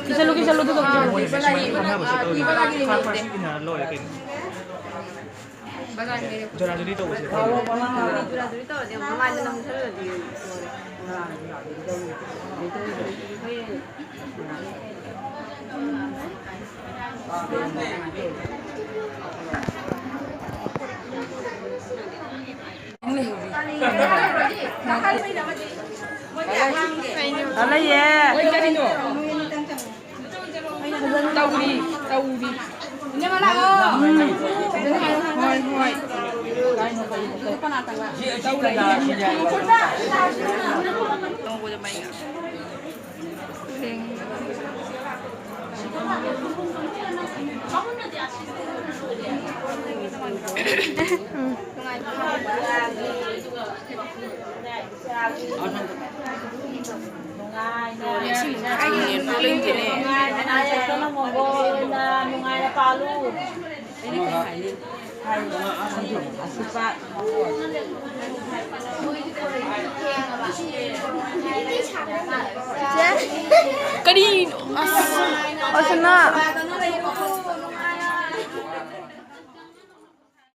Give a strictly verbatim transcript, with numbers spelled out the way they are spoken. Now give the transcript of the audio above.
ꯀꯤꯁꯜꯂꯨ, ꯀꯤꯁꯜꯂꯨ, ꯑꯗꯨ ꯇꯧꯕ ꯆꯠꯂꯨ꯫ ꯖꯣꯔꯥ ꯖꯨꯔꯤ ꯇꯧꯕꯁꯦ ꯐꯩ꯫ ꯖꯣꯔꯥ ꯖꯨꯔꯤ ꯇꯧꯔꯗꯤ ꯑꯃꯨꯛ ꯃꯃꯥꯏꯗ ꯅꯝꯊꯔꯗꯤ ꯂꯣꯏꯔꯦ꯫ ꯂꯩꯌꯦ꯫ ꯇꯧꯔꯤ, ꯇꯧꯔꯤ꯫ ꯍꯣꯏ, ꯍꯣꯏ꯫ ꯅꯨꯡꯉꯥꯏꯅ ꯄꯥꯜꯂꯨ꯫ ꯀꯔꯤꯅꯣ? ꯑꯁ꯫ ꯑꯁꯅꯥ꯫